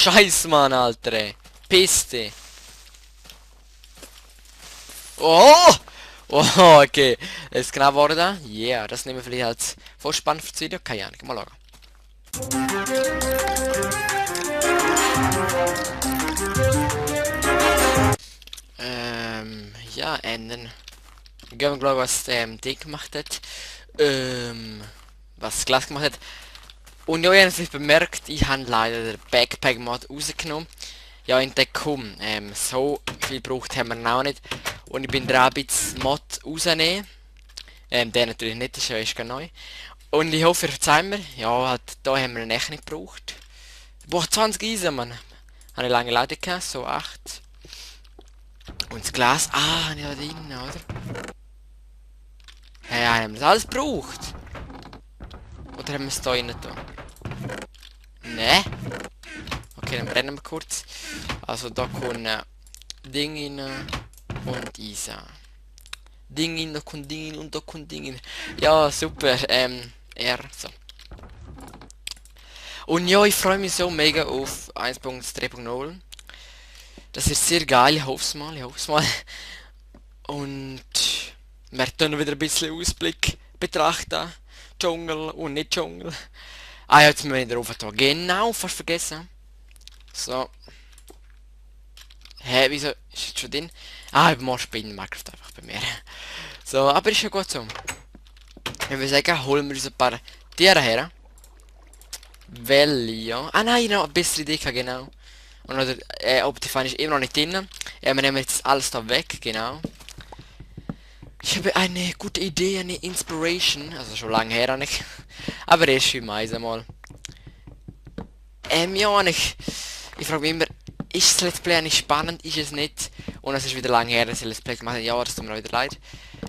Scheiß, Mann, Alter, ey. Piste. Oh! Oh, okay. Das ist knapp geworden. Yeah, das nehmen wir vielleicht als Vorspann für das Video. Keine Ahnung, mal schauen. Ja, ändern. Gehen wir gleich, was Ding gemacht hat. Was Glas gemacht hat. Und ja, ihr habt vielleicht bemerkt, ich habe leider den Backpack-Mod rausgenommen. Ja, in der komm, so viel braucht haben wir auch nicht. Und ich bin dran, ein bisschen Mod rausnehmen. Der natürlich nicht, das ist ja neu. Und ich hoffe, ihr verzeiht mir. Ja, halt, da haben wir ihn echt nicht gebraucht. Boah, 20 Eisen, Mann. Habe ich lange Leute gehabt, so 8. Und das Glas, habe ich da drin, oder? Hey, haben wir das alles gebraucht? Oder haben wir es da rein da? Ne? Okay, dann brennen wir kurz. Also da kommt Ding rein und Isa. Ding rein, da kommt Ding rein und da kommt Ding rein. Ja, super. So. Und ja, ich freue mich so mega auf 1.3.0. Das ist sehr geil, ich hoffe es mal, Und wir können wieder ein bisschen Ausblick betrachten. Dschungel und nicht Dschungel. Jetzt müssen wir wieder rauf da. Genau, fast vergessen. So. Hä, wieso ist jetzt schon drin? Ich mache Spinnen Minecraft einfach bei mir. So, aber ist ja gut so. Ich würde sagen, holen wir uns ein paar Tiere her. Weil ja. Nein, noch eine bessere Idee, genau. Und oder, Optifine ist immer noch nicht drin. Wir nehmen jetzt alles da weg, genau. Ich habe eine gute Idee, eine Inspiration. Also schon lange her nicht. Aber erst im Mais einmal. Ja, ich frage mich immer, ist das Let's Play eigentlich spannend, ist es nicht? Und es ist wieder lange her, dass ich Let's Play gemacht habe. Ja, das tut mir wieder leid.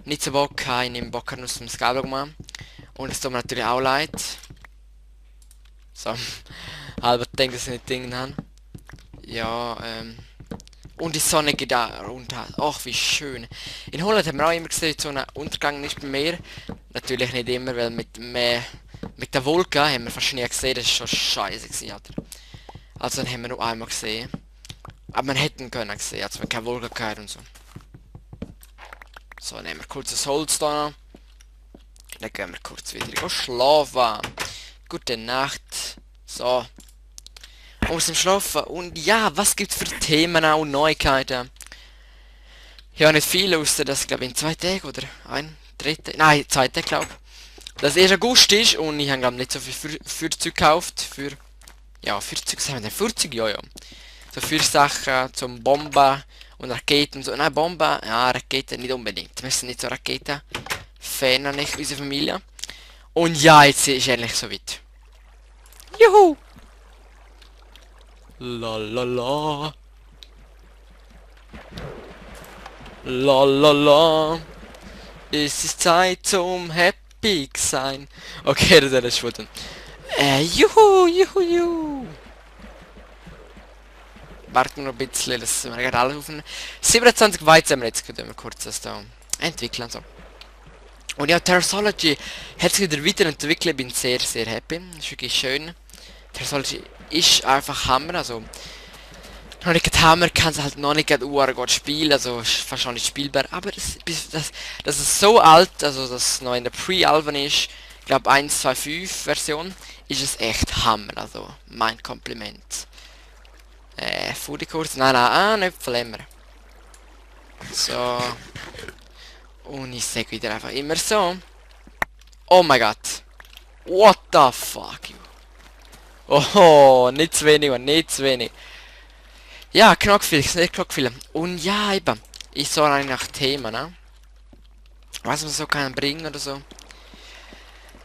Nicht so Bock, ich nehme Bock aus dem Skyblock machen. Und es tut mir natürlich auch leid. So. Albert denkt, dass ich nicht Dinge habe. Ja, und die Sonne geht da runter. Ach, wie schön. In Holland haben wir auch immer gesehen, so ein Untergang nicht beim Meer. Natürlich nicht immer, weil mit der Wolke haben wir fast nie gesehen. Das ist schon scheiße gewesen, Alter. Also dann haben wir nur einmal gesehen. Aber man hätten können sehen, als wenn keine Wolke gehabt und so. So, nehmen wir kurz das Holz da noch. Dann gehen wir kurz wieder schlafen. Gute Nacht. So. Aus dem Schlafen. Und ja, was gibt's für Themen auch, Neuigkeiten? Ja, nicht viel, außer dass, glaube ich, in 2 Tagen oder 3 Tage. Nein, 2 Tage, glaube ich. Dass 1. August ist und ich habe, glaube nicht so viel Feuerzeug gekauft. Ja, Feuerzeug, was haben wir denn? Feuerzeug? Ja. So Feuersachen zum Bomben und Raketen und so. Nein, Bomben, ja, Raketen nicht unbedingt. Wir sind nicht so Raketen-Fan, nicht unsere Familie. Und ja, jetzt ist endlich soweit. Juhu! La la la. La la la. Es ist Zeit zum Happy sein. Okay, das ist alles schon. Juhu. Warten wir noch ein bisschen, dass wir gerade alles aufnehmen. 27 Weizen haben wir jetzt, können wir kurz das da entwickeln. So. Und ja, Terrasolology hat sich wieder weiterentwickelt, bin sehr, sehr happy. Das ist wirklich schön. Terrasolology ist einfach Hammer, also noch nicht Hammer, kann es halt noch nicht gut spielen, also fast schon nicht spielbar, aber das ist so alt, also das noch in der Pre-Alpha ist, ich glaube 1.2.5 Version, ist es echt Hammer, also mein Kompliment. Foodie-Kurs, nein, nicht verlämmer. So. Und ich sag wieder einfach immer so. Oh mein Gott. What the fuck, you. Oh, nicht zu wenig, man, nicht zu wenig. Ja, Knockfil. Und ja, eben. Ich soll eigentlich nach Themen, ne? Was man so kann bringen oder so.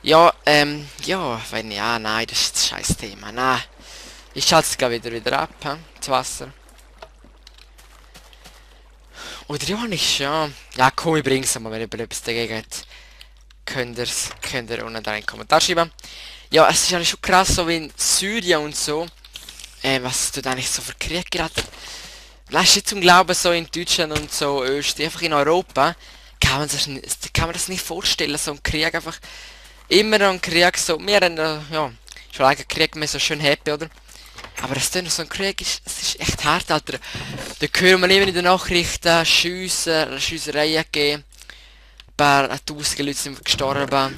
Ja, wenn ja, nein, das ist das scheiß Thema. Nein. Ich schalte es wieder ab, das Wasser. Oder ja nicht, ja. Ja, komm, ich bring's mal, wenn ihr etwas dagegen habt. Könnt ihr unten einen Kommentar schreiben. Ja, es ist eigentlich schon krass, so wie in Syrien und so. Was tut eigentlich so für Krieg gerade? Lass nicht zum Glauben, so in Deutschland und so Österreich, einfach in Europa, kann man das nicht vorstellen, so ein Krieg einfach. Immer noch ein Krieg, so, wir haben, ja, schon lange Krieg, wir so schön happy, oder? Aber das dann so ein Krieg ist, es ist echt hart, Alter. Da hören wir immer in den Nachrichten, Schiessereien gegeben. Ein paar tausende Leute sind gestorben.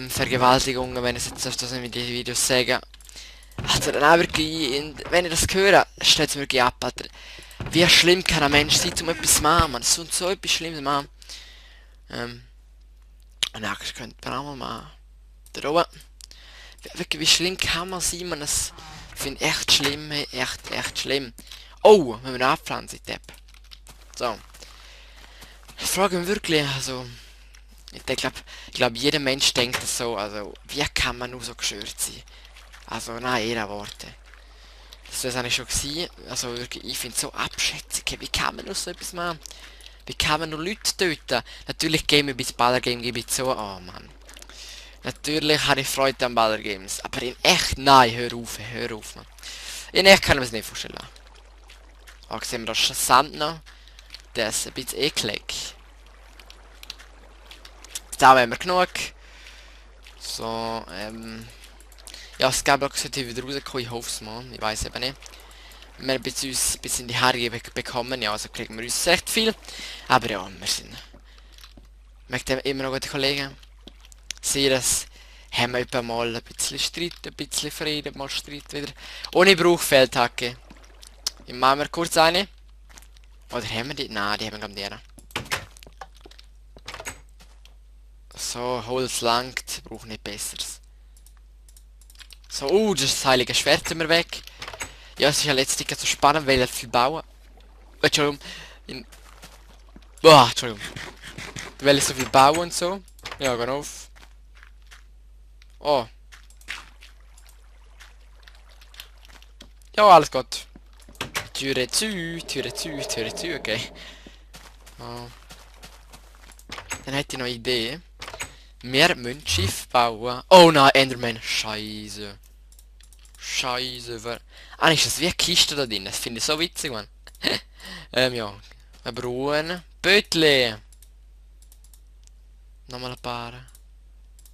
Vergewaltigungen, wenn ich jetzt das in die Videos sage. Alter, dann auch wirklich, wenn ich das höre, stellt es mir wirklich ab, Alter. Wie schlimm kann ein Mensch sein, um etwas zu machen, man. So etwas Schlimmes machen. Das könnte man auch mal machen. Da oben. Wirklich, wie schlimm kann man sein, man? Das finde ich echt schlimm, hey. Echt schlimm. Oh, wenn wir eine Abpflanzung tappen. So. Ich frage mich wirklich, also... Ich glaube, jeder Mensch denkt das so, also... Wie kann man nur so geschürt sein? Also, nein, ihre Worte. Das habe ich schon gesehen. Also wirklich, ich finde es so abschätzig. Wie kann man nur so etwas machen? Wie kann man nur Leute töten? Natürlich Game bis Baller Game gebe ich zu. Oh Mann. Natürlich habe ich Freude an Baller Games. Aber in echt, nein, hör auf, Mann. In echt kann man es nicht vorstellen. Oh, sehen wir da schon Sand noch. Der ist ein bisschen eklig. Da haben wir genug. So, ja, das Skyblock sollte wieder rauskommen, ich hoffe es mal. Ich weiß eben nicht. Wir haben uns ein bisschen in die Haare bekommen, ja, also kriegen wir uns recht viel. Aber ja, wir sind... Möchte immer noch gute Kollegen. Sehen, das haben wir etwa mal ein bisschen Streit, ein bisschen Frieden, mal Streit wieder. Ohne Brauch Feldhacke. Ich mache mir kurz eine. Oder haben wir die? Nein, die haben wir glaube ich nicht. So, Holz langt, brauche nicht besseres. So, das heilige Schwert sind wir weg. Ja, es ist ja letztlich so spannend, weil er viel bauen. Entschuldigung. Entschuldigung. Weil ich so viel bauen und so. Ja, geh auf. Oh. Ja, alles gut. Türe zu, okay. Oh. Dann hätte ich noch eine Idee. Wir müssen Schiff bauen. Oh nein, Enderman. Scheiße. Ist das wie eine Kiste da drin? Das finde ich so witzig, man. Ja. Wir brauchen Bötle. Nochmal ein paar.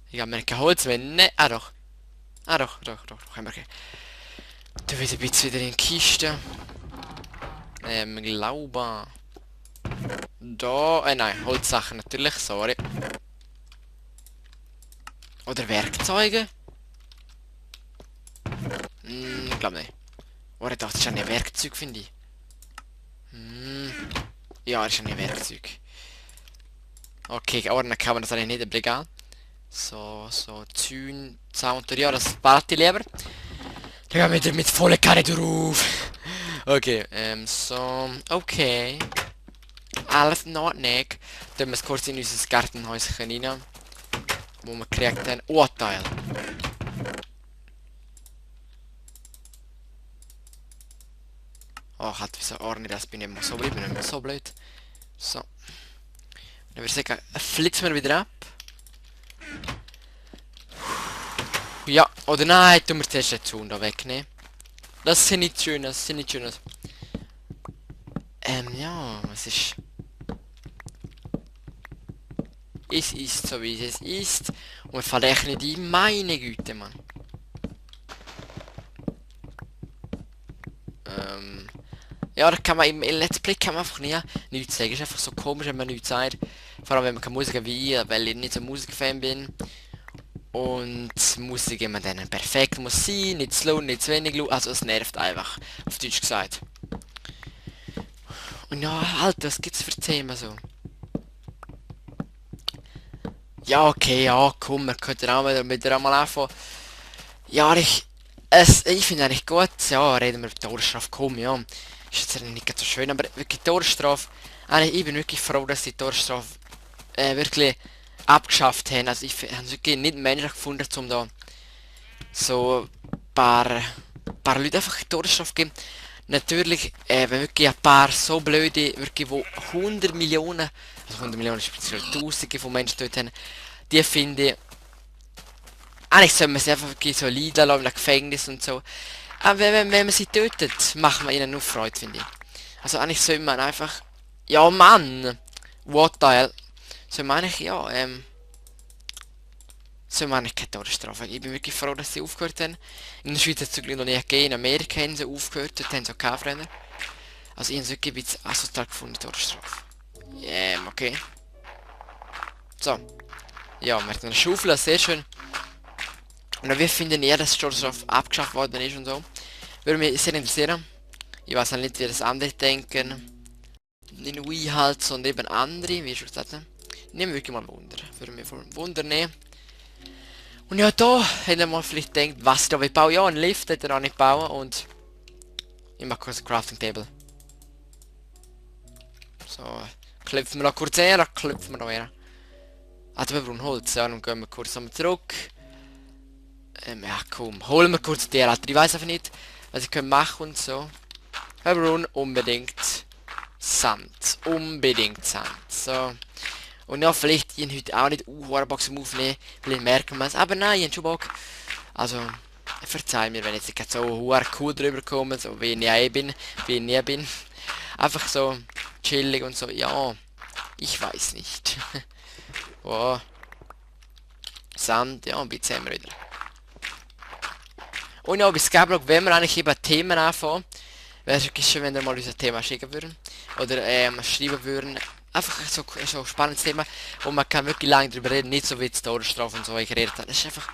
Ich habe mir kein Holz mehr. Ne, doch. Doch. Haben wir kein. Du wieder ein bisschen wieder in die Kiste. Glaube. Da. Nein, Holzsachen natürlich, sorry. Oder Werkzeuge? Ich glaube nicht. Oh, ich dachte, das ist ein Werkzeug, finde ich. Ja, das ist ein Werkzeug. Okay, ordnen kann man das eigentlich nicht, aber egal. So, Zün, Sound, ja, das warte ich lieber. Dann gehen wir mit voller Kanne drauf. Okay, okay. Alles in Ordnung. Dann wir es kurz in unser Gartenhäuschen rein. Wo man kriegt ein Urteil. Oh, halt wieso ordne das bin ich immer so blöd, bin immer so blöd. So. Dann würde ich sagen, flitzen wir wieder ab. Ja, oder nein, tun wir zuerst den Zaun da wegnehmen. Das sind nicht schön, ja, es ist... Es ist so wie es ist. Und wir fallen echt nicht ein, meine Güte, Mann. Ja, da kann man im Let's Play kann man einfach nichts sagen. Es ist einfach so komisch, wenn man nichts sagt. Vor allem, wenn man keine Musik wie ich, weil ich nicht so ein Musikfan bin. Und Musik immer dann perfekt muss sein, nicht zu laut, nicht zu wenig laut. Also es nervt einfach, auf Deutsch gesagt. Und ja, Alter, was gibt's für Themen so? Ja, okay, ja, komm, wir könnten auch wieder mal anfangen. Ja, ich finde eigentlich gut, ja, reden wir über die Todesstrafe, komm, ja. Ist jetzt nicht ganz so schön, aber wirklich Todesstrafe, eigentlich, ich bin wirklich froh, dass die Todesstrafe wirklich abgeschafft haben. Also ich habe es wirklich nicht menschlich gefunden, um da so paar Leute einfach Todesstrafe geben. Natürlich, wenn wirklich ein paar so blöde, wirklich wo 100 Millionen, also 100 Millionen speziell Tausende von Menschen dort haben, die finde ich, eigentlich soll man sie einfach wirklich so leiden lassen, im Gefängnis und so. Aber wenn man sie tötet, macht man ihnen nur Freude, finde ich. Also eigentlich soll man einfach, ja Mann, what the hell, soll man eigentlich, ja, So meine ich keine Todesstrafe. Ich bin wirklich froh, dass sie aufgehört haben. In der Schweiz hat es zum Glück noch nie gegeben. In Amerika haben sie aufgehört, dort haben sie auch keine Freunde. Also ich habe es wirklich ein bisschen asozial gefunden, Todesstrafe. Okay. So. Ja, wir haben eine Schaufel, sehr schön. Und wie finden ihr, dass die Todesstrafe abgeschafft worden ist und so? Würde mich sehr interessieren. Ich weiß halt nicht, wie das andere denken. Nicht nur ich halt, sondern eben andere, wie schon gesagt. Nehmen wir wirklich mal Wunder. Würde mich voll Wunder nehmen. Und ja, da hätte ihr mal vielleicht gedacht, was ich da will bauen. Ja, einen Lift hätte er auch nicht bauen und ich mache kurz ein Crafting Table. So, klopfen wir noch kurz her, klopfen wir noch her. Also wir brauchen Holz, ja, dann gehen wir kurz nochmal zurück. Ja komm, holen wir kurz die Alter. Ich weiß einfach nicht, was ich machen und so. Wir brauchen unbedingt Sand. Unbedingt Sand. So. Und ja, vielleicht ich heute auch nicht Box zum Aufnehmen, vielleicht merken wir es. Aber nein, ich habe schon Bock. Also, verzeih mir, wenn ich jetzt nicht so cool drüber komme, so wie ich eh bin, wie ich nie bin. Einfach so chillig und so, ja, ich weiß nicht. Oh. Sand, ja, ein bisschen haben wir wieder. Und ja, bei Skyblock, wenn wir eigentlich eben Themen anfangen, wäre es schön, wenn wir mal unser Thema schicken würden. Oder schreiben würden. Einfach so ein spannendes Thema, wo man kann wirklich lange drüber reden, nicht so wie die Todesstrafe und so, wie ich geredet habe. Das ist einfach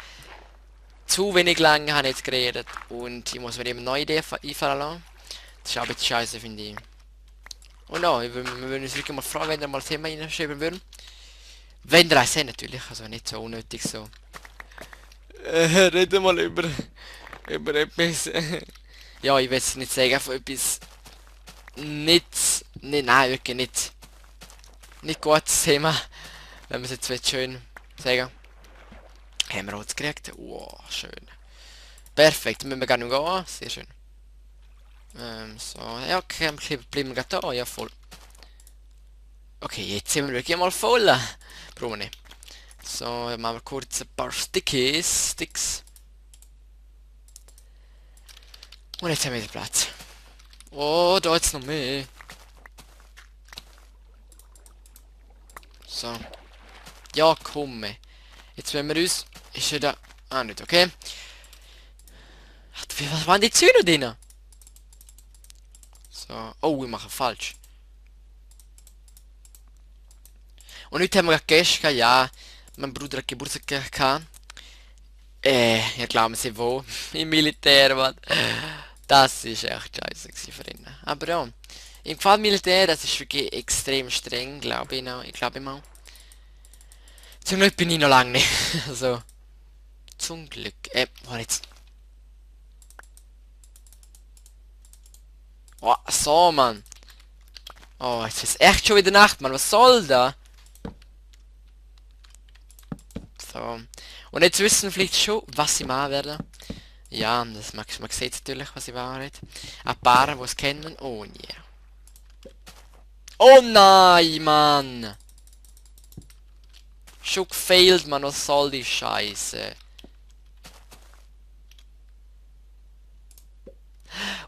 zu wenig lange, habe ich jetzt geredet. Und ich muss mir eben neue Ideen einfallen lassen. Das ist auch ein bisschen scheiße, finde ich. Und ja, wir würden uns wirklich mal freuen, wenn ihr mal ein Thema reinschreiben würden. Wenn ihr eins habt, natürlich, also nicht so unnötig so. Reden mal über etwas. Ja, ich will es nicht sagen, einfach etwas nein, wirklich nicht gutes Thema, wenn wir es jetzt schön sagen. Haben wir Holz gekriegt? Wow, schön. Perfekt, müssen wir gar nicht gehen, sehr schön. So, ja, okay, bleiben wir da, ja voll. Okay, jetzt sind wir wirklich mal voll. Brauchen wir nicht. So, dann machen wir kurz ein paar Sticks. Und jetzt haben wir den Platz. Oh, da jetzt noch mehr. So. Ja, komm. Jetzt wenn wir uns... Ist ja da... Ah, nicht, okay. Was waren die Zähne drin? So. Oh, ich mache falsch. Und heute haben wir Gäste gehabt, ja. Mein Bruder hat Geburtstag gehabt. Ja, glauben Sie wo? Im Militär, Mann. Das ist echt scheiße für ihn. Aber ja. Im Fall Militär, das ist wirklich extrem streng, glaube ich noch. Ich glaube immer. Zum Glück bin ich noch lange nicht. Also. Zum Glück. War jetzt. Oh, so, Mann. Oh, jetzt ist echt schon wieder Nacht, Mann. Was soll da? So. Und jetzt wissen wir vielleicht schon, was ich machen werde. Ja, man sieht natürlich, was ich mache. Ein paar, die es kennen. Oh, yeah. Oh nein, Mann! Schon gefailt, Mann. Was soll die Scheiße?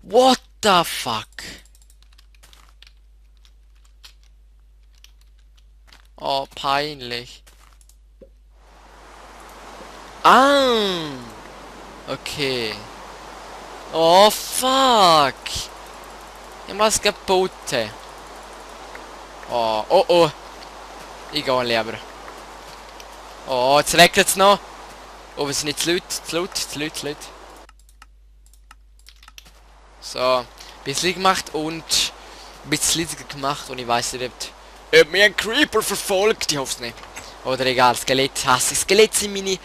What the fuck? Oh, peinlich. Ah! Okay. Oh, fuck! Ich mach's kaputt. Oh. Ich gehe lieber. Oh, jetzt regnet es noch. Oh, wir sind nicht zu laut. So, ein bisschen gemacht und ein bisschen leiser gemacht und ich weiß nicht, ob mir ein Creeper verfolgt. Ich hoffe es nicht. Oder egal, Skelett hasse ich. Skelett sind meine...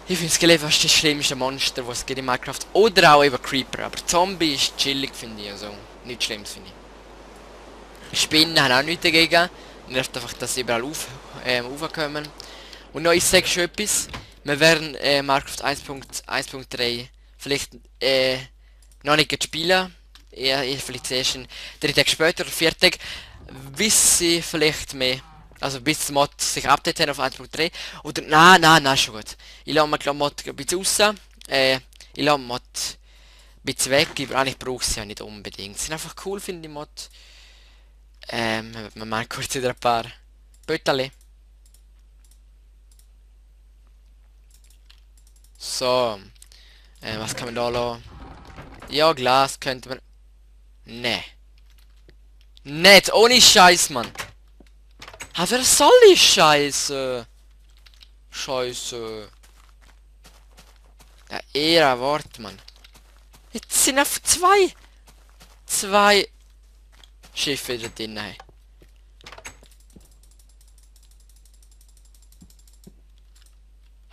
Ich finde Skelett fast das schlimmste Monster, was es gibt in Minecraft. Oder auch eben Creeper. Aber Zombie ist chillig, finde ich. Also, nichts Schlimmes, finde ich. Spinnen haben auch nichts dagegen. Nervt einfach, dass sie überall raufkommen. Und noch, ich sage schon etwas. Wir werden Minecraft 1.1.3 vielleicht noch nicht spielen. Eher vielleicht erst 3 Tage später oder 4 Tage. Wissen sie vielleicht mehr. Also bis das Mod sich updatet haben auf 1.3. Oder nein, schon gut. Ich lasse mir Mod ein bisschen raus. Ich lasse Mod ein bisschen weg. Eigentlich brauche ich sie ja nicht unbedingt. Sie sind einfach cool, finde ich Mod. Wir machen kurz wieder ein paar Bötterli. So. Was kann man da lassen? Ja, Glas könnte man... Nee. Nicht, ohne Scheiß, Mann. Ah, was soll die Scheiße? Scheiße. Ja, eher Wort, Mann. Jetzt sind auf zwei Schiffe da drin. Hey.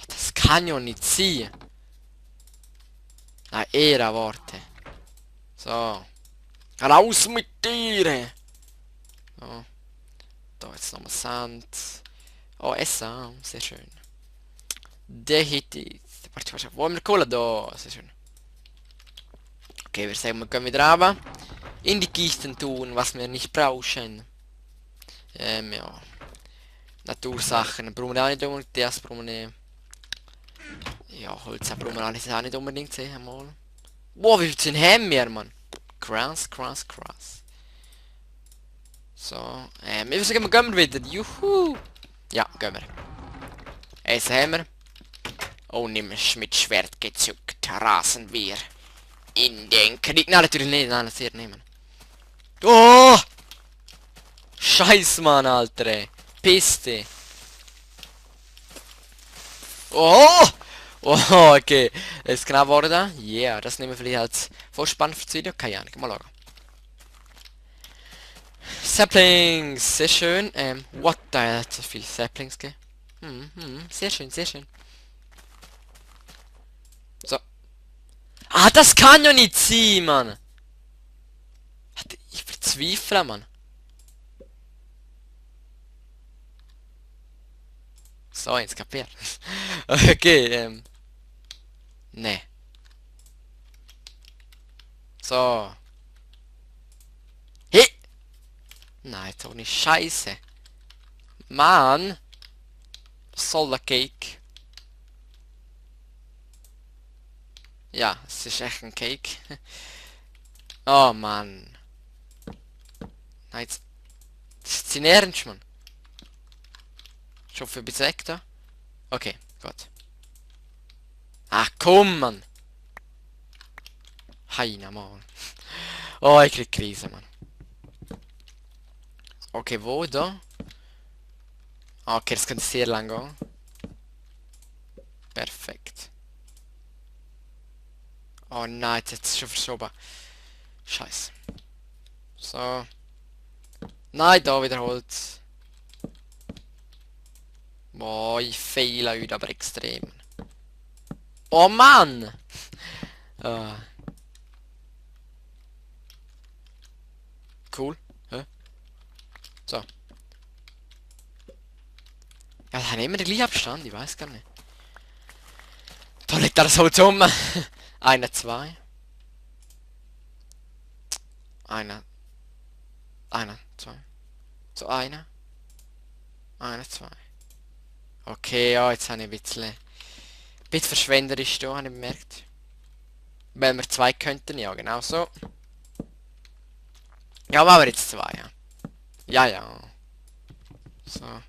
Das kann ja nicht sein. Na, eher Worte. So. Raus mit dir! So. Da jetzt nochmal Sand. Oh, Essen. Sehr schön. Der hätte... Warte. Wo haben wir Kohle? Da. Sehr schön. Okay, wir sagen, wir gehen wieder runter. In die Kisten tun, was wir nicht brauchen. Ja. Natursachen brauchen wir auch nicht unbedingt. Das brauchen wir nicht. Ja, Holz brauchen wir alles auch nicht unbedingt sehen. Mal. Wow, wie viel haben wir, Mann? Krass. So, wir sagen, wir gehen wieder. Juhu! Ja, gehen wir. Essen haben wir. Oh, nimm es mit Schwert gezückt. Rasen wir. In den Krieg. Nein, natürlich nicht. Nein, das hier nehmen. Oh! Scheiß, Mann, Alter, ey. Piste. Oh! Oh, okay. Ist knapp geworden. Yeah, das nehmen wir vielleicht als Vorspann fürs Video. Keine Ahnung, mal schauen. Saplings, sehr schön. What the hell, hat so viele Saplings gegeben. Sehr schön. So. Ah, das kann ja nicht sein, Mann. Ich verzweifle, Mann. So, jetzt kapiert. Okay, ne. So. Hey! Nein, jetzt auch nicht scheiße. Mann! Was soll der Cake? Ja, es ist echt ein Cake. Oh Mann. Nein, jetzt. Das ist dein Ernst, Mann. Schon für bis weg da? Okay, gut. Ach komm, Mann. Heina, Mann. Oh, ich krieg Krise, Mann. Okay, wo da? Okay, das könnte sehr lang gehen. Perfekt. Oh nein, jetzt ist es schon verschoben. Scheiße. So. Nein, da wiederholt. Boah, ich fehle heute aber extrem. Oh Mann! Ah. Cool. Hä? So. Ja, da haben immer den gleichen Abstand, ich weiß gar nicht. Da liegt das Holz um. Einer, zwei. Einer, zwei. So, einer, zwei. Okay, ja, jetzt habe ich ein bisschen verschwenderisch da, habe ich bemerkt. Wenn wir zwei könnten, ja, genau so. Ja, machen wir jetzt zwei, ja. Ja. So.